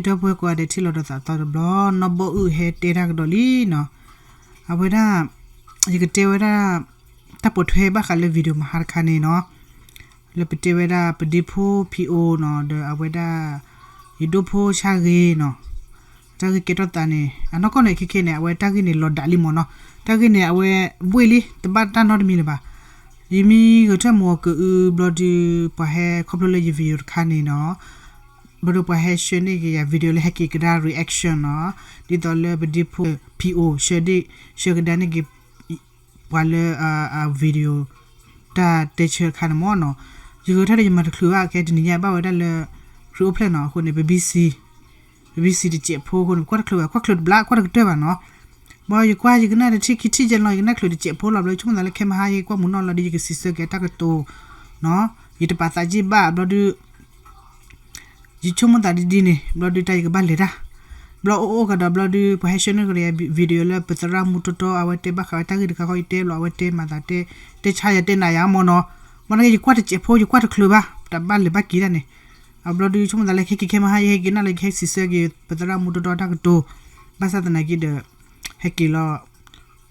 ဒီပုၢ်ဝဲၢ်ကိးဂၤဒဲး ထံၣ်လိာ်ဒီးသးသီတဘျီ, နီၢ်ဘီၣ်အုၣ်ဟဲတဲတၢ်ကဒီးလံနီၤ. အဝဲဒၣ် ယကတဲဝဲဒၣ် တၢ်ပိာ်ထွဲဘၣ်ဃးလၢ video မဟါတခါန့ၣ်နီၤ, လၢပတဲဝဲဒၣ်ပဒ့ဖိဖံအိၣ်နီၤ ဒီးအဝဲဒၣ် ယဒိၣ်ဖိဆၣ်ဂ့ၤနီၤ, တၢ်ဂ့ၢ်ကဲထီၣ်သးန့ၣ် အနီၢ်ကီၢ်န့ၣ် ခဲခဲန့ၣ် အဝဲတၢ်ဂ့ၢ်န့ၣ်လီၤဒးလံမ့ၢ်နီၤ, တၢ်ဂ့ၢ်န့ၣ် အဝဲဘှ့ၣ်လံ တဘၣ်တၢ်နီတမံၤလၢၤဘၣ်. ယမ့ၢ်ဂဲၤထၢၣ်မူအီၤကအုဘျီဒုး ပှၤဟဲခီဖျိလၢယ video တခါန့ၣ်နီၤ, ဘျီဒုးပှၤဟဲဆှၢန့ၢ်က့ၤယၤ video လၢဟဲက့ၤကဒါ reaction နီၤ, ဒ်သိးလၢပဒ့ဖိဖံအိၣ် ဆှၢဒ့ၣ် ဆှၢကဒါန့ၢ်က့ၤ ပှၤလၢအ video တၢ်တဲဆၢတခါန့ၣ်မ့ၢ်နီၤ, ယဂဲၤထၢၣ်ဒီးယမၤတချုးဘၣ် ကဲတနံၤညါဘၣ်ဝဲဒၣ်လၢ ခရံာ်အိၣ်ဖျဲၣ်နီၤ, အဃိန့ၣ် ပ busy ပ busy တစဲးဖိအဃိန့ၣ် ပကွၢ်တချုးဘၣ် ကွၢ်ချုးတဘျါ ကွၢ်တကတၢၢ်ဘၣ်နီၤ. ဘၣ်ယကွၢ်ယကနၣ်တထံၣ်ခံထံၣ်ယဲလီၤ ယကနၣ်ချုးတစဲးဖိလီၤ ဘျီယဆိကမိၣ်သးလၢခဲမဟါ ယကွၢ်မုၢ်နီၢ်လီၤဒီး ယကစံးဆၢက့ၤတၢ်ကတိၤနီၤ, ယတပာ်သးက့ၢ်ဘၣ် ဘျီဒုး ယဆိကမိၣ်သးဒ်ဒ်န့ၣ် ဘျီဒုးတၢ်ယကဘၣ်လဲၤတၢ်, ဘျီအိၣ်အိၣ်ကဒီး ဘျီဒုး ပှၤဟဲဆှၢန့ၢ်က့ၤယၤ video လၢပသရၣ်မူတီတီ အဝဲတဲဘၣ်ဃးဝဲတၢ်ဂ့ၢ်တခါဃီ ယတဲဘျီ အဝဲတဲမၤသးတဲ တဲဆါယၤတဲနးယၤမ့ၢ်နီၤ, ဘၣ်နာ်က့ ယကွၢ်တစဲးဖိ ယကွၢ်တချုးဘၣ် တဘၣ်လဲၤဘၣ်က့ၤတၢ်န့ၣ်, အဘျီဒုးဆိကမိၣ်သးလၢခဲက့ၤခဲမဟါ ယဟဲက့ၤနၣ်လၢ ယကဟဲစံးဆၢက့ၤ ပသရၣ်မူတီတီတၢ်ကတိၤ, ဘၣ်ဆၣ်သနာ်က့ဒီး ဟဲက့ၤလီၤ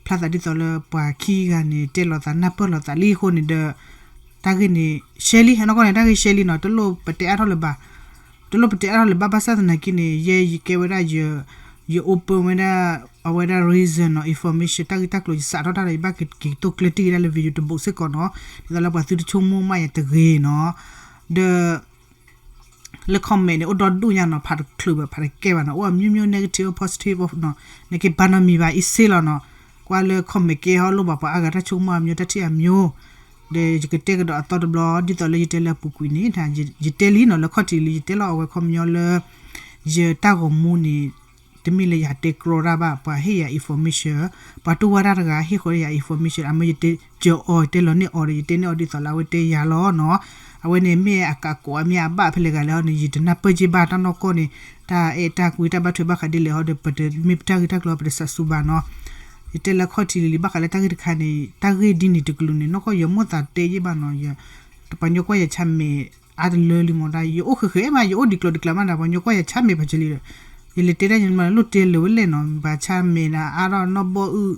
ဖျါသးဒ်သိးလၢပှၤခံဂၤန့ၣ် တဲလီၤသးနၢ်ပၢၢ်လိာ်သးလံအဃိန့ၣ်ဒီး တၢ်ဂ့ၢ်န့ၣ် ရှဲလံ အနီၢ်ကီၢ်န့ၣ် တၢ်ဂ့ၢ်ရှဲလံနီၤ, တလိၣ်ပတဲအါထီၣ်လၢၤဘၣ်, တလိၣ်ပတဲအါထီၣ်လၢၤဘၣ် ဘၣ်ဆၣ်သနာ်က့န့ၣ် ယဲယကဲဝဲဒၣ် ယ open ဝဲဒၣ် အဝဲဒၣ် reason နီၤ information တၢ်ဂ့ၢ်တၢ်ကျိၤ ယစးထီၣ်တၢ်ဒီး ယဘၣ်က့ၤက့ၤတိၢ်ကျၢၢ်တံၢ်က့ၤဒၣ်လၢ video တဘိးစ့ၢ်ကီးနီၤ, ဒ်သိးလၢပှၤသုတဆိကမိၣ်မးယၤတဂ့ၤနီၤ, ဒီး လၢ comment န့ၣ် အိၣ်ဒီဒူၣ်ညါနီၤ, ဖးတချုးဘၣ် ဖးတကဲဘၣ်နီၤ, အိၣ်အမျိုးမျိုး negative positive နီၤ, နာ်က့ဘၣ်နီတမံၤဘၣ် အ့ၣ်စ့လီၤနီၤ, ကွၢ်လၢ comment ကဲဟီ လိၣ်ဘၣ်ပှၤအါဂၤတၢ်ဆိကမိၣ်အမျိုး တၢ်ထံၣ်အမျိုး, ဒီးယကတဲကဒီးအသီတဘျီ ဒ်သိးလၢယတဲလၢအပူၤကွံာ်န့ၣ် ယတဲလံနီၤ, လၢခီၣ်ထံးလံ ယတဲလီၤအဝဲခီပညီလၢ ယတၢ်ဂီၤမူန့ၣ် တမ့ၢ်လၢယဟးတဲကြီတၢ်ဘၣ်, ပှၤဟ့ၣ်ယၤ information, ပှၤတူၢ်ဘၣ်တၢ်တဂၤဟ့ၣ်ဃီယၤ information, အမ့ၢ်ယတဲကၢၤအီၤ ယတဲလီၤန့ၢ်အီၤဒီး ယတဲန့ၢ်အီၤဒ်သိးလၢအဝဲတဲယၤလီၤနီၤ, အဝဲန့ၣ်မ့ၢ်အကးကိးအမ့ၢ်အဘၣ်ဖဲလဲၣ်ဂၤလဲၣ်ဟီန့ၣ် ယတနၢ်ပၢၢ်က့ၢ်ဘၣ်တၢ်နီၢ်ကီၢ်န့ၣ်, တၢ်အဲၣ်တၢ်ကွံတၢ်ဘၣ်ထွဲဘၣ်ဃးဒ်လဲၣ်ဟီဒီး ပတမ့ၢ်ပတၢ်ဂ့ၢ်တၢ်ကျိၤ ပတစးစူၤဘၣ်နီၤ, ယတဲလၢခီၣ်ထံးလံလံ ဘၣ်ဃးလၢတၢ်ဂ့ၢ်တခါန့ၣ် တၢ်ဂ့ၢ်ဒ်န့ၣ်တကလုာ်န့ၣ် နီၢ်ကီၢ်ယမိၢ်သးတဲယ့ၢ်ဘၣ်နီၤ, ယ ပှၤညီကွၢ်ယၤဆါမဲာ်အါတလၢလံမ့ၢ်ဒၣ် ယအိၣ်ဃဲးဃဲးမး ယအိၣ်ဒံးကျိၤဒံးကျါမးဒီး ပှၤညီကွၢ်ယၤဆါမဲာ်ပှၤကလံၤဒီး ယလဲၤတဲဒၣ်ယမၤလၢလီၤတဲလၢာ်ဝဲလဲၣ်နီၤ ပှၤဆါမဲာ်နၤအါထီၣ်နီၢ်ဘီၣ်အုၣ်,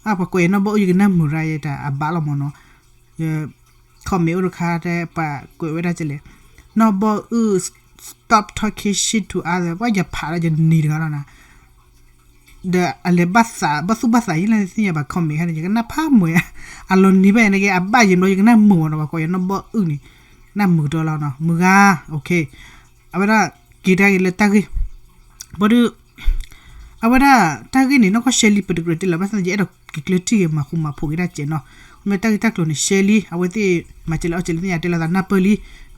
အပှၤကွဲးနီၢ်ဘီၣ်အုၣ် ယကနၢ်မုာ်ရၣ်ယဲတၢ်အဘၣ်လီၤမ့ၢ်နီၤ, ယ comment အိၣ်တခါတဲပှၤကွဲးဝဲဒၣ်ကလဲၣ်, နီၢ်ဘီၣ်အုၣ် stop talking shit to other ပှၤယဖးဒီးယနံၤတဂၤလီၤနၤ ဒီးအလဲၤဘၣ်သး ဘၣ်သူၣ်ဘၣ်သးယဲလၢသ့ၣ်ညါဘၣ် comment ခါန့ၣ် ယကနၣ်ဖးမုာ်, အလီၤနံၤဘၣ်ယဲနာ်က့ အဘၣ်ယဲဘျီ ယကနၣ်မုာ်မ့ၢ်နီၤ ပှၤကိးယၤနီၢ်ဘီၣ်အုၣ်န့ၣ်, နၢ်မုာ်ကတၢၢ်လီၤနီၤ မုာ်ဂၤ, အဝဲဒၣ် က့ၤတၢ်ဂ့ၢ်လၢတၢ်ဂ့ၢ်, ဘၣ်ဒီး အဝဲဒၣ်တၢ်ဂ့ၢ်န့ၣ် နီၢ်ကီၢ်ရှဲလံ ပတကြၢးတဲလၢၤ ဘၣ်ဆၣ်ယအဲၣ်ဒိးက့ၤကျၢၢ်ထံၣ်ဂ့ၤ မၤဃူမၤဖိးက့ၤတၢ်စဲးနီၤ, မ့ၢ်တၢ်ဂ့ၢ်တၢ်ကျိၤန့ၣ် ရှဲလံ အဝဲသ့ၣ်မၤစၢၤလၢအီၣ်စဲးလၢသ့ၣ်ညါတဲလီၤသးနၢ်ပၢၢ်လံ,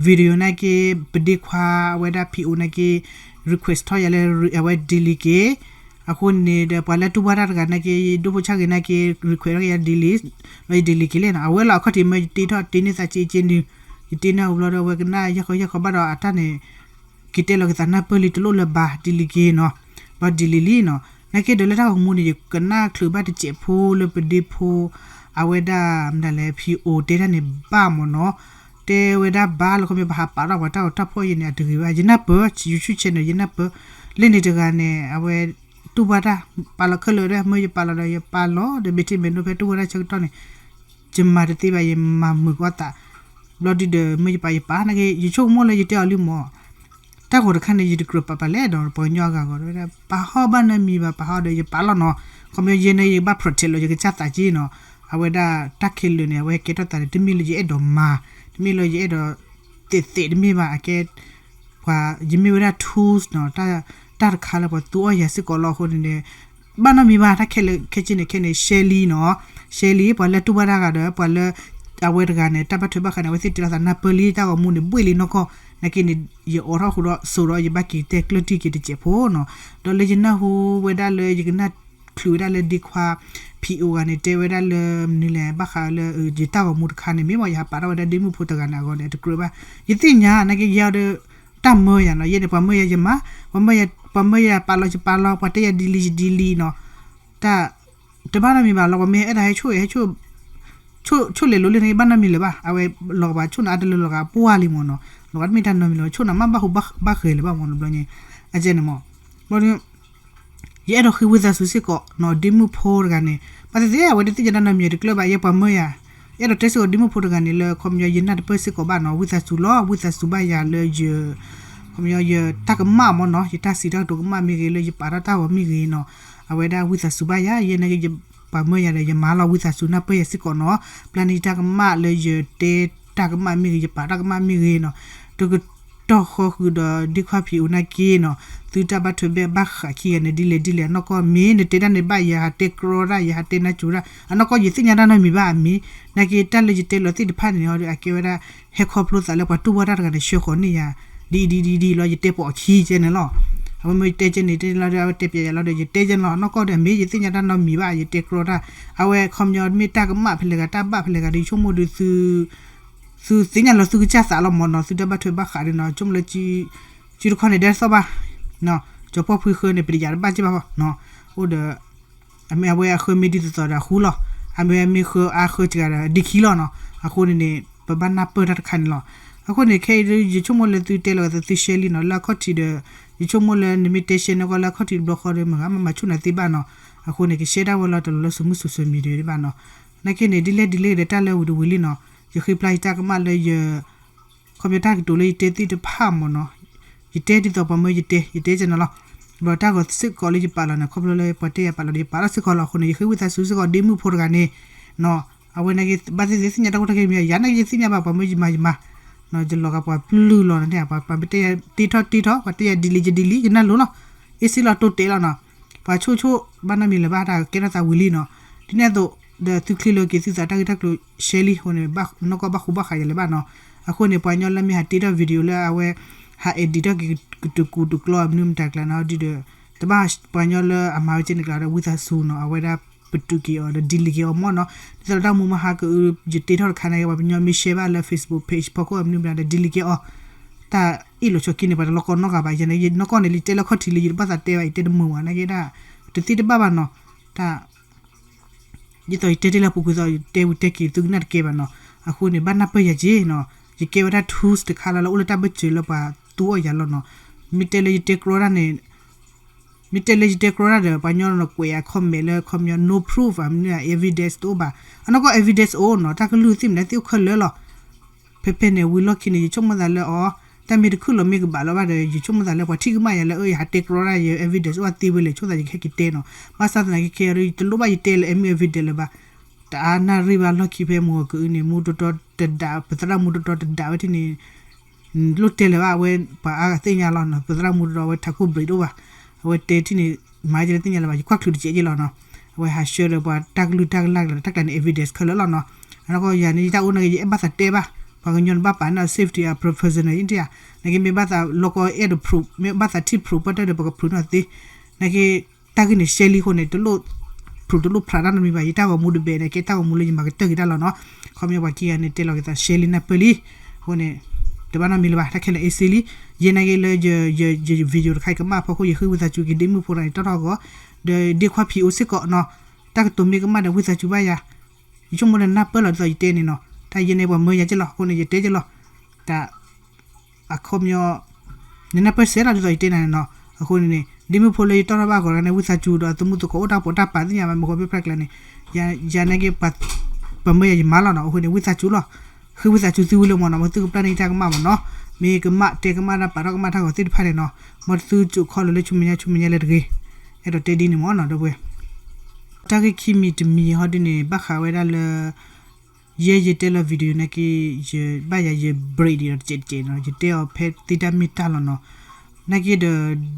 video နာ်က့ ပဒ့ခွါ အဝဲဒၣ်ဖံအိၣ်နာ်က့ request ထီၣ်ယၤလၢ အဝဲ delete က့ၤ, အဃိန့ၣ်ဒီး ပှၤလၢတူၢ်ဘၣ်တၢ်တဂၤနာ်က့ ဒိၣ်ဖိဆၣ်ဂ့ၤနာ်က့ request ထီၣ်က့ၤယၤ delete, ဘျီယ delete က့ၤလဲၣ်နီၤ, အဝဲလီၤအခီၣ်ထံးမ့ၢ်ယတ့ထီၣ်တ့န့ၢ်သးက့က့နုၤ, ယတ့န့ၢ်အီၤဘျီဒီး အဝဲကနၣ်ယၢ်ဃီယၢ်ဃီဘၣ်ဒီးအတၢ်န့ၣ် က့ၤတဲလီၤက့ၤသးနၢ်ပၢၢ်လံ တလိၣ်လၢၤဘၣ် delete က့ၤနီၤ, ဘျီ delete လံနီၤ, နာ်က့ဒီးလၢတၢ်ဂီၤမူန့ၣ် ယကနၣ်ချုးဘၣ်တစဲးဖိလၢပဒ့ဖိ အဝဲဒၣ်မတၤလဲၣ် ဖံအိၣ်တဲတၢ်န့ၣ်ဘၣ်မ့ၢ်နီၤ, တဲဝဲဒၣ်ဘၣ်လၢခီပညီ ပဟးပာ်ထီၣ်ပှၤတၢ်ဂီၤတၢ်ဖီၣ်ယဲန့ၣ် အတဂ့ၤဘၣ် ယနၢ်ပၢၢ် YouTube channel ယနၢ်ပၢၢ်, လၢန့ၣ်တဂၤန့ၣ် အဝဲ တူၢ်ဘၣ်တၢ် ပာ်လီၤခဲလၢာ်ဒီး မ့ၢ်ယပာ်လီၤဒီးယပာ်လီၤ ဒီးဘ့ၣ်ထံၣ်မဲာ်နိဖဲတူၢ်ဘၣ်တၢ်ဆၢကတီၢ်န့ၣ် ယမၤတသ့ဘၣ် ယမၤမုာ်ကွၢ်သး, ဘျီဒုဒီး မ့ၢ်ယပာ်ယပာ် နာ်က့ ယဆိကမိၣ်လၢယတဲအီၤလံမ့ၢ် တၢ်ဂီၤတခါန့ၣ် ယတကြၢးပာ်ပာ်လဲၣ်ဒီး ပှၤကညီအဂၤဂီၢ် ဝဲဒၣ် ပာ်ဟီၣ်ဘၣ်နၢမံၤဘၣ် ပာ်ဟီၣ်ဒီးယပာ်လီၤနီၤ, ခီပညီယဲန့ၣ် ယကဘၣ် protect လီၤ ယကစၢ်သးက့နီၤ, အဝဲဒၣ်တၢ်ခဲလၢာ်န့ၣ် အဝဲကဲထီၣ်သးန့ၣ် တမ့ၢ်လၢယအဲၣ်ဒိးမၤ, တမ့ၢ်လၢယအဲၣ်ဒိး သ့းသ့းတမ့ၢ်ဘၣ် အကဲ ပှၤ ယမ့ၢ်ဝဲဒၣ် tools နီၤ, တၢ်တခါလၢပှၤသူအီၣ်ယၤစ့ၢ်ကီးလီၤအဃိန့ၣ်ဒီး ဘၣ်နီတမံၤဘၣ် တၢ်ခဲလၢာ်ခဲဆ့န့ၣ် ခဲန့ၣ် ရှဲလံနီၤ, ရှဲလံ ပှၤလၢတူၢ်ဘၣ်တၢ်ဂၤဒီး ပှၤလၢ အဝဲတဂၤန့ၣ် တၢ်ဘၣ်ထွဲဘၣ်ဃးန့ၣ် အဝဲသ့ၣ်တဲလီၤသးနၢ်ပၢၢ်လံ တၢ်ဂီၤမူန့ၣ် ဘှ့ၣ်လံနီၢ်ကီၢ် နာ်က့န့ၣ် ယအိးထီၣ်ဃုာ်ဒီးစိာ်ဒီး ယဘၣ်က့ၤတဲကျၢၢ်တံၢ်က့ၤတစဲးဖိနီၤ, ဒီးလၢယနၢ်ဟူဝဲဒၣ်လၢ ယကနၣ်ချုးဝဲဒၣ်လၢဒ့ခွါ ဖံအိၣ်ဂၤန့ၣ် တဲဝဲဒၣ်လၢမနုၤလဲၣ် ဘၣ်ဃးလၢ ယတၢ်ဂီၤမူတခါန့ၣ် မ့ၢ်ဝဲ ယဟးပာ်ထီၣ်ဝဲဒၣ်ဒ့မုၣ်ဖိတဂၤန့ၣ်အဂီၢ်န့ၣ် အတကြၢးဘၣ်, ယသ့ၣ်ညါ နာ်က့ယဲဒီး တၢ်မၢယၤနီၤ, ယဲန့ၣ် ပှၤမၢယၤယမၤ, ပှၤမၢယၤ ပှၤမၢယၤပာ်လီၤယပာ်လီၤ ပှၤတဲယၤဒ်လံယဒ်လံနီၤ, တၢ် တဘၣ်နီတမံၤဘၣ် လီၤပှၤမ့ၢ်အဲၣ်ဒိးဟဲဆိၣ်ဂ့ၤဟဲဆိၣ် ဆိၣ်လဲၤလိၤလၢန့ၣ် ဘၣ်နီတမံၤလၢၤဘၣ်, အဝဲလီၤကဘၣ်ဆိၣ်နၤအတလၢလီၤကဘၣ်ပှၢ်လံမ့ၢ်နီၤ, လီၤကဘၣ်တမ့ၢ်တၢ်နီတမံၤလၢၤ ဆိၣ်နၤမ့ၢ်ဘၣ်ဟူးဘၣ်ဃဲၤလၢၤဘၣ်မ့ၢ်နီၤ ဘျီန့ၣ်, အကဲန့ၣ်မး, ဘျီဒီး ယအဲၣ်ဒိးဃ့ဝံသးစူၤစ့ၢ်ကီးနီၤ ဒ့မုၣ်ဖိတဂၤန့ၣ်, ဘၣ်သ့ၣ်သ့ၣ် အဝဲတသ့ၣ်ညါတၢ်နီတမံၤ တကျၢၢ်ဘၣ် ယဲပှၤမၢယၤ, ယအဲၣ်ဒိးတဲစ့ၢ်ကီးဒ့မုၣ်ဖိတဂၤန့ၣ် လၢခီပညီယနၢ်တပၢၢ်စ့ၢ်ကီးဘၣ်နီၤ ဝံသးစူၤလီၤ ဝံသးစူၤဘၣ်ယၤလၢယ ခီပညီယတၢ်ကမၣ်မ့ၢ်နီၤ ယတၢ်စံးတၢ်ကတိၤကမၣ်မ့ၢ်ဂ့ၤ လၢယပာ်ထီၣ်တၢ်ဂီၤမ့ၢ်ဂ့ၤနီၤ, အဝဲဒၣ်ဝံသးစူၤဘၣ်ယၤ ယဲနာ်က့ ယပှၤမၢယၤဒီး ယမၤလီၤ ဝံသးစူၤနၢ်ပၢၢ်ယၤစ့ၢ်ကီးနီၤ, ပျၢ်န့ၢ်ယတၢ်ကမၣ်လၢယတဲတၢ်ကမၣ်မ့ၢ်ဂ့ၤ ယပာ်တၢ်ကမၣ်မ့ၢ်ဂ့ၤနီၤ, တကတီၢ်ဃီဃုာ်ဒီး ဒ့ခွါဖံးအိၣ်နာ်က့နီၤ, သုတၢ်ဘၣ်ထွဲဘၣ်ဃးခံဂၤန့ၣ် ဒ်လဲၣ်ဒ်လဲၣ် အနီၢ်ကီၢ်မ့ၢ်နတဲတၢ်န့ၣ်ဘၣ် ယဟးတဲကြီတၢ် ယဟးတဲနါစူၤတၢ် အနီၢ်ကီၢ်ယသ့ၣ်ညါတၢ်နီတမံၤဘၣ်အမ့ၢ်, နာ်က့တၢ်လၢယတဲလီၤသ့ၣ်တဖၣ်န့ၣ်ဒီး အကဲဝဲဒၣ် ဟဲခီဖျိသးလၢပှၤတူၢ်ဘၣ်တၢ်တဂၤန့ၣ် ဆှၢဃီၤန့ၢ်ယၤ ဒ်အံၤဒ်အံၤဒ်အံၤလီၤ ယတဲပိာ်အခံကဲန့ၣ်လီၤ, အဝဲမ့ၢ်ယတဲကဲန့ၣ် တဲလီၤဒီး အဝဲတဲပျဲယၤလီၤဒီး ယတဲကဲန့ၣ်လီၤ အနီၢ်ကီၢ်ဒီးအမ့ၢ် ယသ့ၣ်ညါတၢ်နီတမံၤဘၣ် ယတဲကြီတၢ်, အဝဲခီပညီမ့ၢ်တၢ်ကမၣ်ဖဲလဲၣ်ဂၤ တၢ်ဘၣ်ဖဲလဲၣ်ဂၤဒီး ယဆိကမိၣ်ဒီး သုသ့ၣ်ညါလီၤသုကစၢ်သးလီၤမ့ၢ်နီၤ သုတၢ်ဘၣ်ထွဲဘၣ်ဃးဒီးနီၤ ဆိကမိၣ်လၢ စုတခီန့ၣ် ဒဲသီၣ်ဘၣ်, ကၠီၤပီၣ်ဖှံဃၢန့ၣ် ပတယာ်တဘၣ်က့ဘၣ်ဖီ, အိၣ်ဒီး အမ့ၢ်အဝဲအဃၢမ့ၢ်ဒ်သိးသိးဒီးအဃူလီၤ, အမ့ၢ်အမ့ၢ်ဃၢအါဃၢစှၤဒီးဒ်ခံလီၤနီၤ, အဃိန့ၣ်န့ၣ် ပဘၣ်နၢ်ပၢၢ်တၢ်တခါန့ၣ်လီၤ, အဃိန့ၣ် ခဲအံၤဒ်ယဆိကမိၣ်လၢသုတဲလီၤသးသု share လံနီၤ လၢအခီၣ်ထံးဒီး ယဆိကမိၣ်လၢနမ့ၢ်တဲ share န့ၣ်ကီး လၢအခီၣ်ထံးတဘျီဃီဒီး မ့ၢ်ဂ့ၤမၤမၤဆူၣ်နၤသ့ဘၣ်နီၤ, အဃိန့ၣ် က share တၢ်ဝဲလီၤတလီၤလၢ social media ဒံးဘၣ်နီၤ, နာ်က့န့ၣ် ဒ်လဲၣ်ဒ်လဲၣ်ဒီးတၢ်လၢဝံၤတဝံၤလံနီၤ, ယဃ့ဖျါယတၢ်ကမၣ်လၢယ ခီပညီတၢ်ကတိၤလၢယတဲသ့ၣ်တဖၣ်မ့ၢ်နီၤ, ယတဲဒ်သိးပှၤမၢယတဲ ယတဲကဲန့ၣ်လီၤ, ဒီးတၢ်ဂီၤစ့ၢ်ကီးလၢယပာ်လီၤန့ၣ် ခီဖျိလၢပှၤတဲယၤပာ်လီၤဒီးယပာ်လီၤစ့ၢ်ကီးလီၤ, အဃိန့ၣ် ယဃ့ဝံသးစူၤစ့ၢ်ကီးဒ့မုၣ်ဖိတဂၤန့ၣ်နီၤ, အဝဲနာ်က့ ဘၣ်သ့ၣ်သ့ၣ်သ့ၣ်ညါတၢ်ကီတၢ်ခဲမ့ၢ် ယၤနာ်က့ယသ့ၣ်ညါဘၣ် ပှၤမၢယမၤယမၤ, ယလီၤဂာ်ပှၤပျုၢ်လီၤန့ၣ် ပှၤမ့ၢ်တဲယၤတ့ထီၣ်တ့ထီၣ် ပှၤတဲယၤဒ်လံယဒ်လံ ယနၢ်လိၤလီၤ, အ့ၣ်စ့လီၤတိတဲလီၤနီၤ, ပှၤဆိၣ်ဆိၣ် ဘၣ်နီတမံၤလၢၤဘၣ် တၢ်ကဲထီၣ်သးဝံၤလံနီၤ, ဒ်န့ၣ်အသိး ဒီးသုချ့လၢက့ၤသုသးတၢ်ဂ့ၢ်တၢ်ကျိၤ share လံအဃိန့ၣ် နီၢ်ကီၢ်ဘၣ်ဃူဘၣ်ဃးယၤလၢၤဘၣ်နီၤ, အဃိန့ၣ် ပှၤညီလၢမ့ၢ်ဟးတ့ထီၣ် video လၢအဝဲ ဟး edit ထီၣ်က့ၤတကူတကျီမနုၤမတၤကျါန့ၣ်ဒီး တဘၣ်ပှၤညီလၢအမၤဝဲကဲန့ၣ်ကျါဒီး ဝံသးစူၤနီၤ အဝဲဒၣ်ပတုာ်က့ၤအီၤဒီး delete က့ၤအီၤမ့ၢ်နီၤ, ဒ်သိးလၢတၢ်မူမဟါကအု ယတ့ထီၣ်တခါန့ၣ် ပှၤကညီမ့ၢ် share ဘၣ်လၢ Facebook page ဖီခိၣ်မနုၤမတၤဒီး delete က့ၤအီၤ, တၢ်အ့ၣ်လိာ်ဆိးက့န့ၣ် ပှၤတလီၤကီနီတဂၤဘၣ်, ယၤန့ၣ် နီၢ်ကီၢ်န့ၣ် လၢယတဲလၢခီၣ်ထံးလၢယတဘၣ်သးတဲဘၣ် ယတဲတမုာ်ဘၣ် နာ်က့ဒၣ် တသ့တဘၣ်ဘၣ်နီၤ, တၢ် ဒ်သိးယတဲတ့ၢ်လၢအပူၤကွံာ်သိး ယတဲဝံၤတဲက့ၤသုကနၣ်တကဲဘၣ်နီၤ, အဃိန့ၣ် ဘၣ်နၢ်ပၢၢ်ယၤက့ၤနီၤ, ယကဲဝဲဒၣ် tools တခါလၢလၢအိၣ်လၢတၢ်ဘၢၣ်စၢၤလၢပှၤသူအီၣ်ယၤလီၤနီၤ, မ့ၢ်တဲလၢယတဲကြီတၢ်န့ၣ် မ့ၢ်တဲလၢယတဲကြီတၢ်ဒီး ပှၤညီနီၤကွဲးယၤ comment လၢခီပညီ no proof မနုၤ evidence တအိၣ်ဘၣ်, အနီၢ်ကီၢ် evidence အိၣ်နီၤ, တၢ်ကလုၢ်သ့ၣ်မနုၤသ့ၣ်အိၣ်ခဲလၢာ်လီၤ, ဖဲဖဲန့ၣ် ဝံၤလီၢ်ခံန့ၣ် ယဆိကမိၣ်သးလၢအီၤ တၢ်မ့ၢ်တခုၣ်လီၤမ့ၢ်ကဘၣ်လီၤဘၣ်ဒီး ယဆိကမိၣ်သးလၢပှၤထံၣ်ကမၣ်ယၤလၢ အၢ ယဟးတဲကြီတၢ် ယ evidence အိၣ်သ့ဝဲလဲၣ် ဆိကမိၣ်သးယကဟဲက့ၤတဲနီၤ, ဘၣ်ဆၣ်သနာ်က့ခဲအံၤဒီး ယတလိၣ်ဘၣ်ယတဲလၢ အဲ မ့ၢ် evidence လၢၤဘၣ်, တအါနၣ်ရံၣ်ဘၣ်လီၢ်ခံဖဲမုၢ်ဂီၤကအုန့ၣ် မူတီတီတဒး ပသရၣ်မူတီတီတဒးဝဲထံၣ်န့ၣ် လိၣ်တဲလၢၤဘၣ် အဝဲပှၤအါဂၤသ့ၣ်ညါလီၤနီၤ, ပသရၣ်မူတီတီအဝဲထးခိၣ် break တအိၣ်ဘၣ်, အဝဲတဲထံၣ်န့ၣ် မၤကဲလၢသ့ၣ်ညါလၢၤဘၣ် ယကွၢ်ချုးတကဲးကဲလီၤနီၤ, အဝဲဟးဆှၢဒီးပှၤတၢ်ကလုၢ်တၢ်ကလၢ်ကလၢာ် တၢ်ကျါန့ၣ် evidence ခဲလၢာ်လီၤနီၤ, အနီၢ်ကီၢ်ယၤန့ၣ် ယတၢ်အိၣ်နာ်က့ ယအဲၣ်ဘၣ်သးတဲဘၣ်, ပှၤကညီန့ၣ်ဘၣ်ပာ်န့ၢ် safety အ professional အံၤတယၤ, နာ်က့မ့ၢ်ဘၣ်သးလီၤကီအဲၣ်ဒိး proof မ့ၢ်ဘၣ်သးထံၣ် proof ပၣ်တၢၢ်ဒီး ပက proof နီၣ်သ့, နာ်က့ တၢ်ဂ့ၢ်န့ၣ် ရှဲလံအဃိန့ၣ် တလိၣ် proof တလိၣ်ဖြးတၢ်နီတမံၤဘၣ်, ယတၢ်ဂီၤမူတဘဲန့ၣ် ကဲတၢ်ဂီၤမူလၢယမၤကတၢၢ်က့ၤတၢ်လီၤနီၤ, ခီပညီပှၤခံဂၤန့ၣ် တဲလီၤက့ၤသးရှဲလံနၢ်ပၢၢ်လံ, အဃိန့ၣ် တဘၣ်နီတမံၤလၢၤဘၣ် တၢ်ခဲလၢာ် easy လံ, ယဲနာ်က့လၢယ ယ video တခါအံၤကမၣ်အဖီခိၣ် ယဃ့ဝံသးစူၤက့ၤဒ့မုၣ်ဖိတဂၤန့ၣ် တီၣ်ထီၣ်အဂီၢ်, ဒီးဒ့ခွါဖံးအိၣ်စ့ၢ်ကီးနီၤ, တၢ်ကတိၤမ့ၢ်ကမၣ်ဒီးဝံသးစူၤဘၣ်ယၤ, ယဆိကမိၣ်လၢနၢ်ပၢၢ်လီၤဒ်သိးယတဲန့ၣ်နီၤ, တၢ်ယဲန့ၣ်ပှၤမၢယၤက့လီၤ အဃိန့ၣ် ယတဲက့လီၤ, တၢ် အခီပညီ နနၢ်ပၢၢ်စဲလီၤဒ်သိးယတဲနၤန့ၣ်နီၤ, အဃိန့ၣ်န့ၣ် ဒ့မုၣ်ဖိလၢယတီၣ်ထီၣ်ဘၣ်အဂီၢ်တဂၤန့ၣ် ဝံသးစူၤဒီးအသမူသကိးအိၣ်တၢ်ပိာ်တၢ်ပာ်သ့ၣ်ညါဘၣ် မ့ၢ်ကီၢ်ဖျၢၣ်ဖျၢၣ်ကျါန့ၣ်, ယၤနာ်က့ ပှၤမၢယၤယမၤလီၤနီၤ, အဃိန့ၣ် ဝံသးစူၤလီၤ, ဃ့ဝံသးစူၤသုဝံၤလၢမ့ၢ်နီၤ, မ်သုကပျၢ်န့ၢ်ယတၢ်ကမၣ်မ့ၢ်နီၤ, မ့ၢ်ကမၣ်တဲကမၣ်တၢ်ပာ်ထီၣ်ကမၣ်တၢ်ဂီၤသ့ၣ်တဖၣ်န့ၣ်နီၤ, မ်သုစိာ်ခီလၢာ်လၢဆူမဲာ်ညါဆူမဲာ်ညါလၢတဂ့ၤ, အဲၣ်ဒိးတဲဒ်န့ၣ်မ့ၢ်နီၤ ဒီပုၢ်ဝဲၢ် တၢ်ဂ့ၢ်ခံမံၤတမံၤဟီဒ်န့ၣ် ဘၣ်ဃးဝဲဒၣ်လၢ ယဲယတဲလီၤ video နာ်က့ ယဘၣ်ယၤယ break ဒံးဒီးတစဲးတစဲးနီၤ, ယတဲအီၤဖဲသ့တၢ်မ့ၢ်တၢ်လီၤနီၤ, နာ်က့ဒီး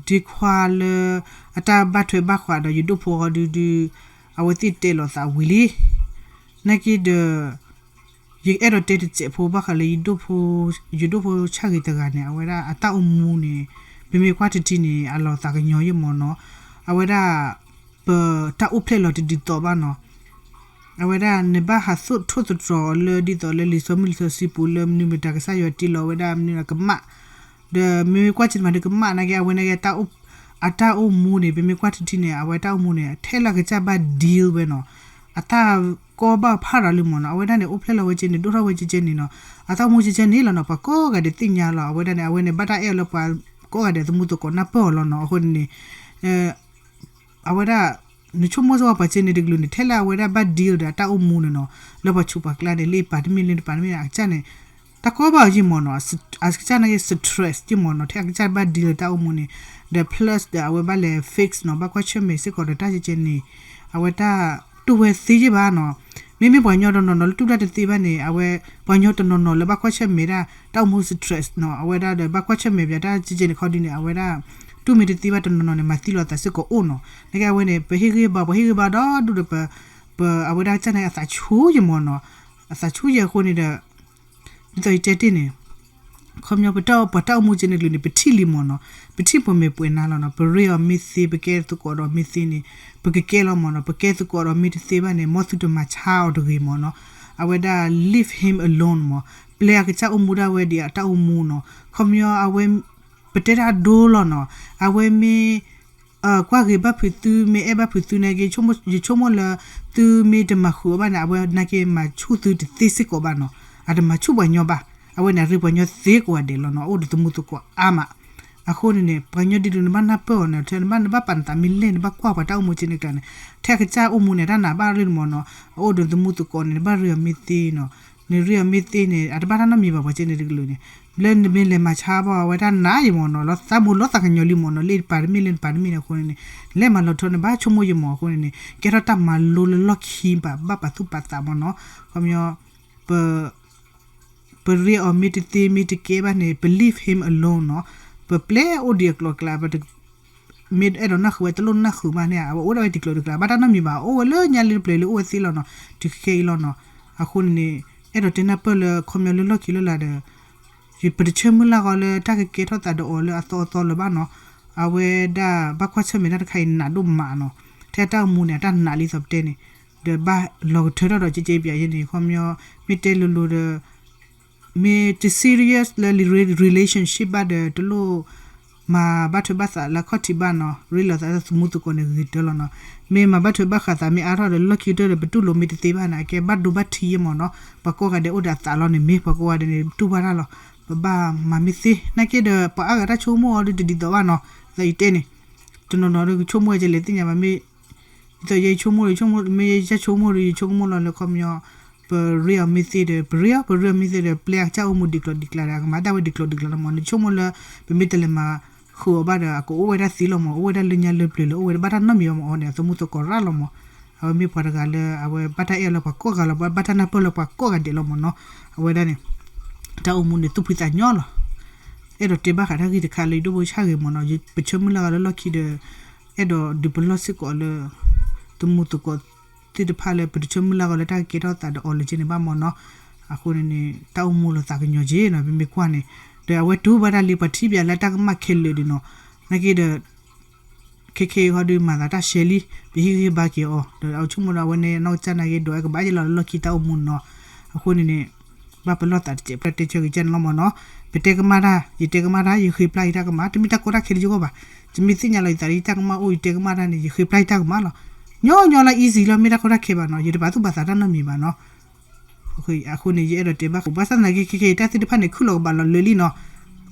ဒ့ခွါလၢ အတၢ်ဘၣ်ထွဲဘၣ်ဃးဒီးယဒိၣ်ဖိအီၤဒုဒု အဝဲသ့ၣ်တဲလီၤသးဝံၤလံ, နာ်က့ဒီး ယအဲၣ်ဒိးတဲတစဲးဖိဘၣ်ဃးလၢ ယဒိၣ်ဖိဆၣ်ဂ့ၤတဂၤန့ၣ် အဝဲဒၣ်အတၢ်အိၣ်မူန့ၣ် ပမ့ၢ်ကွၢ်တထံၣ်န့ၣ် အလီၤသးကညီၤယဲၢ်မ့ၢ်နီၤ, အဝဲဒၣ် ပတၢ်အိၣ်ဖျဲၣ်လီၤတဒ်သိးဘၣ်နီၤ, အဝဲဒၣ်နဘၣ်ဟးသိၣ်ထိၣ်သတြီၤအီၤလၢ ဒ်သိးလၢလံာ်စီမုၢ်လံာ်စီဆှံပူၤလၢမနုၤမတၤကစၢ်ယွၤတ့လီၤဝဲဒၣ်မနုၤကမၣ်, ဒီးမ့မ့ၢ်ကွၢ်က့ၤတမးဒုးကမၣ်နာ်က့ အဝဲနာ်က့ အတၢ်အိၣ်မူန့ၣ် ပမ့ၢ်ကွၢ်ထံထံန့ၣ် အဝဲတၢ်အိၣ်မူန့ၣ် ထဲလၢကစၢ်ဘၣ် deal ဝဲနီၤ, အတၢ်ကီဘၣ်ဖးရၤလံမ့ၢ်နီၤ, အဝဲဒၣ်န့ၣ် အိၣ်ဖျဲၣ်လီၤဝဲကဲန့ၣ် ဒိၣ်ထီၣ်ဝဲကဲကဲန့ၣ်နီၤ, အတၢ်အိၣ်မူကဲကဲန့ၣ်လီၤနီၤ, ပှၤကိးဂၤဒဲးသ့ၣ်ညါလီၤ, အဝဲဒၣ်န့ၣ် အဝဲန့ၣ် ဘၣ်တၢ်အဲၣ်အီၤလၢပှၤ ကိးဂၤဒဲးသမူသကိးနၢ်ပၢၢ်အီၤလီၤနီၤ. အဃိန့ၣ်န့ၣ် အဝဲဒၣ် နဆိကမိၣ်စ့ၢ်ကီးပှၤစ့န့ၣ်တကလုာ်န့ၣ် ထဲလၢအဝဲဒၣ်ဘၣ် deal ဒီးအတၢ်အိၣ်မူန့ၣ်နီၤ, လၢပှၤဆူးပှၤကျါန့ၣ် လၢပာ်တမ့ၢ်လၢတပာ်တမ့ၢ်န့ၣ် အကစၢ်န့ၣ် တၢ်ကီဘၣ်အီၤယံၢ်မးနီၤ, အကစၢ်န့ၣ်က့ stress ယံၢ်မးနီၤ, ထဲအကစၢ်ဘၣ် deal လၢတၢ်အိၣ်မူန့ၣ်, ဒီး plus ဒီးအဝဲဘၣ်လဲၤ fix နီၤ, ဘၣ်ကွၢ်ဆၢၣ်မဲာ်စ့ၢ်ကီးဒီး တၢ်ကဲကဲန့ၣ် အဝဲတၢ်တူၢ်ဝဲသ့ယ့ၢ်ဘၣ်နီၤ. မ့မ့ၢ်ပှၤကညီတနီၤနီၤလၢတူၢ်တၢ်တသ့ဘၣ်န့ၣ် အဝဲ ပှၤကညီတနီၤနီၤလၢဘၣ်ကွၢ်ဆၢၣ်မဲာ်ဒၣ် တၢ်အိၣ်မူ stress နီၤ, အဝဲဒၣ်ဒီး ဘၣ်ကွၢ်ဆၢၣ်မဲာ်ပှၤတၢ်ကဲကဲန့ၣ်ခီဒုန့ၣ် အဝဲဒၣ် တူၢ်မ့ၢ်တသ့ဘၣ်တနီၤနီၤန့ၣ် မၤသံလီၤအသးစ့ၢ်ကီးအိၣ်နီၤ. နကဲအဝဲန့ၣ် ပဟ့ၣ်ဂံၢ်ဘါ ပှၤဟ့ၣ်ဂံၢ်ဘါဒီဒူၣ်ဒီး ပ ပ အဝဲဒၣ်ကစၢ်န့ၣ် အသးဆူၣ်ယံၢ်မးနီၤ, အသးဆူၣ်ယံၢ်အဃိန့ၣ်ဒီး ဒ်သိးယတဲတ့ၢ်န့ၣ် ခီပညီ ပတၢ် ပှၤတၢ်အိၣ်မူကဲန့ၣ်တကလုာ်န့ၣ် ပထံၣ်လံမးနီၤ, ပထံၣ်ပှဲၤမဲာ်ပှဲၤနါလီၤနီၤ, ပရ့အီၤမ့ၢ်သ့ ပကဲသကိးဒီးမ့ၢ်သ့န့ၣ် ပကကဲလီၤမးနီၤ, ပကဲသကိးဒီးမ့ၢ်တသ့ဘၣ်န့ၣ် မ်သုတမၤဆါအီၤတဂ့ၤမးနီၤ, အဝဲဒၣ် leave him alone မး, ပျဲအကစၢ်အိၣ်မူဒၣ်ဝဲဒံးအတၢ်အိၣ်မူနီၤ, ခီပညီအဝဲ ပတဲတၢ်ဒိလီၤနီၤ, အဝဲမ့ၢ် ကွၢ်ဂ့ၤဘၣ်ဖုးသု မ့ၢ်အဲၣ်ဘၣ်ဖုးသုန့ၣ်က့ ယဆိကမိၣ်လၢ သုမ့ၢ်တမၤဃုာ်အီၤဘၣ်န့ၣ် အဝဲနာ်က့မၤဆူၣ်သုတသ့စ့ၢ်ကီးဘၣ်နီၤ, အတမၤဆူၣ်ပှၤညီဘၣ်, အဝဲန့ၣ် အရ့ပှၤညီသ့ကိးဂၤဒဲးလီၤနီၤ, အိၣ်ဒီးသမူသကိးအါမး, အဃိန့ၣ်န့ၣ် ပှၤညီဒ်ဒုး နဘၣ်နၢ်ပၢၢ်အီၤန့ၣ် ထဲနဘၣ် နဘၣ်ပာ်နသးမ့ၢ်လဲၣ် နဘၣ်ကွၢ်ပှၤတၢ်အိၣ်မူကဲန့ၣ်ကျါန့ၣ် ထဲအကစၢ်အိၣ်မူန့ၣ် တၢ်နာ်ဘၣ်ရ့ၣ်မးနီၤ, အအိၣ်ဒီးသမူသကိးန့ၣ် နဘၣ်ရ့အီၤမ့ၢ်သ့နီၤ, နရ့အီၤမ့ၢ်သ့န့ၣ် အတဘၣ်တၢ်နီတမံၤဘၣ် ပှၤကဲန့ၣ်တကလုာ်န့ၣ်, လၢနမ့ၢ်လဲၤမၤဆါဘၣ်အဝဲတၢ်နာ်ယံၢ်မးနီၤ, လီၤသးမိၢ်လီၤသးကညီၤလံမးနီၤ, လၢပာ်တမ့ၢ်လၢနပာ်တမ့ၢ်န့ၣ်အဃိန့ၣ်န့ၣ်, လဲၤမၤလီၤထီန့ၣ် ဘၣ်ဆိကမိၣ်ယံၢ်မးအဃိန့ၣ်န့ၣ် ကဲထီၣ်တၢ်မၤလိလၢလီၢ်ခံဘၣ် ဘၣ်ပာ်သူၣ်ပာ်သးမးနီၤ, ခီပညီ ပ ပရ့အီၤမ့ၢ်တသ့မ့ၢ်တကဲဘၣ်န့ၣ် ပ leave him alone နီၤ, ပပျဲအိၣ်ဒံးအကျိၤအကျဲ ပတ မ့ၢ်အဲၣ်ဒိးနၢ်ဃုာ်ဝဲ တလိၣ်နၢ်ဃုာ်မးန့ၣ် အဝဲအိၣ်ဒၣ်ဝဲတကျိၤတကျဲ ဘၣ်တၢ်နီတမံၤဘၣ် အိၣ်ဝဲလၢညါလၢပျၢၤလၢအိၣ်ဝဲသ့လီၤနီၤ, တုၤခဲအံၤလီၤနီၤ, အဃိန့ၣ်န့ၣ် အဲၣ်ဒိးတဲနၢ်ပၢၢ်လၢခီပညီလၢလီၢ်ခံလၢ်လၢ်ဒီး ပတဆၢမုၢ်လၢ်ဃီလၢတၢ်ကကဲထီၣ်သးဒီးအီၤလၢအသီအသီလၢၤဘၣ်နီၤ, အဝဲဒၣ်ဘၣ်ကွၢ်ဆၢၣ်မဲာ်တၢ်တခါအံၤနးဒိၣ်မးနီၤ, ထဲတၢ်အိၣ်မူန့ၣ် အတၢ်နာ်လံသီးပတဲန့ၣ်, ဒီးဘၣ်လီၤကထၢထီၣ်ဒီးကဲကဲပယၤယဲန့ၣ် ခီပညီ မ့ၢ်တဲလိၤလိၤဒီး မ့ၢ်တ serious လၢ relationship ဘၣ်ဒီး တလိၣ်မၤဘၣ်ထွဲဘၣ်သးလၢခီၣ်ထံးဘၣ်နီၤ, ရ့လိာ်သးသမူသကိးန့ၣ်ဂ့ၤတၢၢ်လီၤနီၤ, မ့ၢ်မၤဘၣ်ထွဲဘၣ်ဃးသးမ့ၢ်အါထီၣ်ဒီး လီၢ်ခံကတၢၢ်ဒီး ပတူၢ်လိာ်မ့ၢ်တသ့ဘၣ်န့ၣ် အကဲဘၣ်ဒိဘၣ်ထံးယဲမးနီၤ, ပှၤကိးဂၤဒဲးအိၣ်ဒီးအသးလီၤန့ၣ် မ့ၢ်ပှၤကိးဂၤဒဲးန့ၣ် တူၢ်ဘၣ်တၢ်လီၤ, ပဘၣ်မၤမ့ၢ်သ့ နာ်က့ဒီး ပှၤအါဂၤတၢ်ဆိကမိၣ်အီၤဒ်တဒ်သိးဘၣ်နီၤ, ဒ်သိးယတဲန့ၣ် တနီၤနီၤဒီးကဆိကမိၣ်ဝဲကလဲၤသ့ၣ်ညါဘၣ်မ့ၢ် ဒ်သိးယဲယဆိကမိၣ်ဒီး မ့ၢ်ယဲယဆိကမိၣ်ဒီး ယဆိကမိၣ်လီၤလၢခီပညီ ပရ့အီၤမ့ၢ်သ့ဒီး ပရ့အီၤ ပရ့အီၤမ့ၢ်သ့ဒီး ပျဲအကစၢ်အိၣ်မူဒံးကျိၤဒံးကျါဒီး အကမၤတၢ်ဝဲဒံးကျိၤဒံးကျါလီၤမး, နဆိကမိၣ်လၢ ပမ့ၢ်တလဲၤမၤဃုာ်အီၤဘၣ်ဒီး အကအိၣ်ဝဲဒၣ်သ့လီၤမး, အိၣ်ဝဲဒၣ်လၢညါလၢပျၢၤလၢအိၣ်ဝဲဒၣ် ဘၣ်တၢ်နီတမံၤဘၣ်မး အီၤန့ၣ် အသမူသကိးရၣ်လီၤမး, အဝဲမ့ၢ်ပှၤတဂၤလၢ အဝဲဘၣ်တၢ်အဲၣ်လၢပှၤကိးဂၤလီၤ, ဘၣ်တၢ်နၢ်ပၢၢ်လၢပှၤကိးဂၤဒဲးလီၤမးနီၤ, အဝဲဒၣ်န့ၣ် တၢ်အိၣ်မူန့ၣ် သူၣ်ဖှံသးညီလီၤ အဲၣ်ဒိးတဲဘၣ်ဃးတၢ်ဂ့ၢ်တခါလၢယဒိၣ်ဖိဆၣ်ဂ့ၤမးနီၤ, ပဆၢမုၢ်လၢ်ဂၤလၢလီၢ်ခံဒီး အဲၣ်ဒိးဒုးပလီၢ်စ့ၢ်ကီးလၢ သမူသကိးသ့ၣ်တဖၣ်လၢ ပတဆၢမုၢ်လၢ်ဂၤလၢတၢ်ကကဲထီၣ်သးဒီးအီၤလၢက့န့ၣ်ဘၣ်မးနီၤ, အဃိန့ၣ်န့ၣ် တၢ်အိၣ်မူလီၤသးကညီၤက့နီၤ, ပမ့ၢ်ကွၢ်န့ၣ် ဒီးအဝဲတူၢ်ဘၣ်တၢ်လံ ပှၤထံၣ်ဘၣ်လၢတၢ်ကမၣ်ခဲလၢာ်ဒံးနီၤ, နာ်က့ဒီး ခဲခဲအံၤဃီဒီးမၤသးတၢ်ရှဲလံ, ပဟ့ၣ်ဂံၢ်ဘါက့ၤအီၤ ဒီးအဆိကမိၣ်ဒီးအဝဲန့ၣ် နီၢ်ကစၢ်နာ်က့ဒိးအဲကဘၣ်ယဲလီၤလၢလီၢ်ခံတၢ်အိၣ်မူနီၤ, အဃိန့ၣ်န့ၣ် ဘၣ်ပလီၢ်သးတစဲး ပတၢ်တဲဆၢဂ့ၤကဲန့ၣ်လီၤမးနီၤ, ပတဲကမၣ်တၢ် ယတဲကမၣ်တၢ် ယဃ့ပျၢ်ယတၢ်ကမၣ် တမ့ၢ်တၢ်ကီတၢ်ခဲလၢယဂီၢ်ဘၣ်, ယမ့ၢ်သ့ၣ်ညါလီၤယသးလၢယတၢ်ကမၣ်အိၣ် ယတဲကမၣ်တၢ်န့ၣ် ယဃ့ပျၢ်ယတၢ်ကမၣ်လီၤ, ညီညီလၢ easy လီၤ မ့ၢ်တၢ်ကီတၢ်ခဲဘၣ်နီၤ, ယတပာ်သူၣ်ပာ်သးတၢ်နီတမံၤဘၣ်နီၤ အဃိန့ၣ် ယအဲၣ်ဒိးတဲဘၣ် ဘၣ်ဆၣ်သနာ်က့ ခဲခဲအံၤ တၢ်သ့ၣ်တဖၣ်န့ၣ် ခုၣ်လီၤကဘၣ်လီၤလၢာ်လံနီၤ,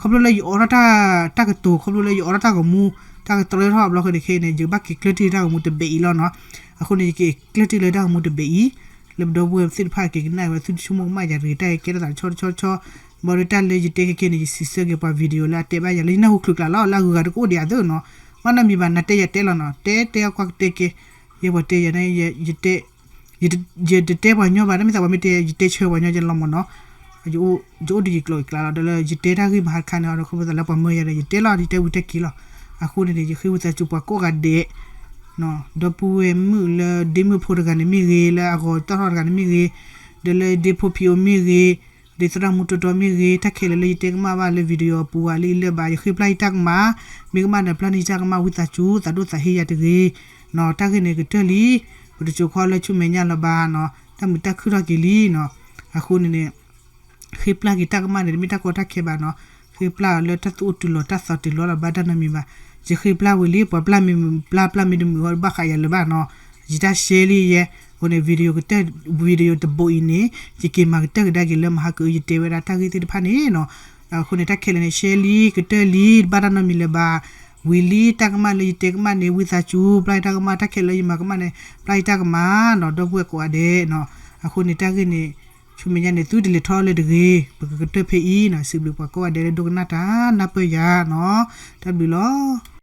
ခီဖျိလၢယအိးထီၣ်တၢ် တၢ်ကတိၤ ခီဖျိလၢယအိးထီၣ်တၢ်ဂီၤမူ တၢ်ကတြီထီၣ်အဘျီဃီန့ၣ် ခဲအံၤန့ၣ် ယဘၣ်က့ၤကျၢၢ်တံၢ်တၢ်ဂီၤမူတဘဲအံၤလီၤနီၤ, အဃိန့ၣ် ယက့ၤကျၢၢ်တံၢ်လၢတၢ်ဂီၤမူတဘဲအံၤ လၢပဒီပုၢ်ဝဲၢ်သ့ၣ်တဖၣ်က့ၤကနၣ်ဝဲ သုတဆိကမိၣ်ကမၣ်ယၤတဂ့ၤ တၢ်ကဲထီၣ်သးတဆီတဆီဆီ ဘၣ်ဒီးတၢ်လၢယတဲခဲခဲန့ၣ် ယစံးဆၢက့ၤပှၤ video လၢအတဲဘၣ်ယၤလၢယနၢ်ဟူချုးကျါလီၤ လၢအဂုၤအဂၤတကအိၣ်ဒံးအသိးနီၤ, ဘၣ်နီတမံၤဘၣ် နတဲယၤတဲလီၤနီၤ, တဲတဲအကွၢ်ကတဲက့ၤ, ယဲပှၤတဲယၤန့ၣ် ယတဲ ယတတဲပှၤညီဘၣ် တမ့ၢ်သးပှၤမ့ၢ်တဲ ယတဲဆၢပှၤညီယဲလီၤမးနီၤ, ယအိၣ်ဒီးယကျိၤယကျဲလီၤ ဒီးလၢယတဲတၢ်ဂ့ၢ်မဟါတခါန့ၣ် ဒီးခီဖျိသးလၢပှၤမၢယၤဒီး ယတဲလီၤ ယတဲဝံၤတဲက့ၤလီၤ, အဃိန့ၣ်န့ၣ် ယဃ့ဝံသးစူၤပှၤကိးဂၤဒဲး ဒီပုၢ်ဝဲၢ်မုၣ်လၢဒ့မုၣ်ဖိတဂၤန့ၣ်မ့ၢ်ဂ့ၤ လၢအဂီၤတီၢ်ထီၣ်တဂၤန့ၣ်မ့ၢ်ဂ့ၤ, ဒီးလၢဒ့ဖိဖံးအိၣ်မ့ၢ်ဂ့ၤ, ဒ်သရၣ်မူတီတီမ့ၢ်ဂ့ၤ တၢ်ခဲလၢာ်လၢယတဲကမၣ်ဘၣ်လၢ video ပူၤဝဲလၢယလၢၢ်ဘၣ် ယဃ့ပျၢ်ယတၢ်ကမၣ်, မ့ၢ်ကမၣ်ဒီးပျၢ်န့ၢ်ယတၢ်ကမၣ် ဝံသးစူၤ သးဒိၣ်သးဟ့ယၤတဂ့ၤ, တၢ်ဂ့ၢ်န့ၣ်ကတၢၢ်လံ, ပတစိာ်ခီလၢဆူမဲာ်ညါလၢၤဘၣ်နီၤ, တၢ်မုာ်တၢ်ခုၣ်ထီၣ်က့ၤလံနီၤ, အဃိန့ၣ်န့ၣ် ဃ့ပျၢ်က့ၤတၢ်ကမၣ်န့ၣ် တမ့ၢ်တၢ်ကီတၢ်ခဲဘၣ်နီၤ, ဃ့ပျၢ်လၢတၢ်သူၣ်အိၣ်တုၤလီၤ တၢ်သီတုၤလီၤလီၤ ဘၣ်တၢ်နီတမံၤဘၣ်, ယဃ့ပျၢ်ဝံၤလံ ပှၤပျၢ်မ့ၢ်ပျၢ် ပျၢ်မ့ၢ်တမုာ်အီၤဘၣ်ဃးယၤလၢၤဘၣ်နီၤ, ယတၢ်ရှဲလံယဲ, အဃိန့ၣ် video ကတၢၢ် video တဘိအံၤန့ၣ် ယက့ၤမၤကတၢၢ်ကဒါက့ၤလၢမဟါကအု ယတဲဝဲဒၣ်တၢ်ဂ့ၢ်သ့ၣ်တဖၣ်န့ၣ်နီၤ, အဃိန့ၣ် တၢ်ခဲလၢာ်န့ၣ် ရှဲလံ ကတၢၢ်လံ တဘၣ်တၢ်နီတမံၤလၢၤဘၣ်. ဝံၤလံ တၢ်ကမၣ်လၢယတဲကမၣ်န့ၣ် ဝံသးစူၤ ပျၢ်ယတၢ်ကမၣ်, တၢ်ခဲလၢာ်ယမၤကမၣ်န့ၣ် ပျၢ်ယတၢ်ကမၣ်နီၤ ဒီပုၢ်ဝဲၢ်ကိးဂၤဒဲးနီၤ. အဃိန့ၣ် တၢ်ဂ့ၢ်န့ၣ် ဆူမဲာ်ညါန့ၣ် သုတလဲၤထီၣ်လၢၤတဂ့ၤ, ပကကတၢၢ်ဖဲအံၤနီၤ. စံးဘျုးပှၤကိးဂၤဒဲးလၢဒိကနၣ်တၢ်နၢ်ပၢၢ်ယၤနီၤ. တၢ်ဘျုးလီၤ.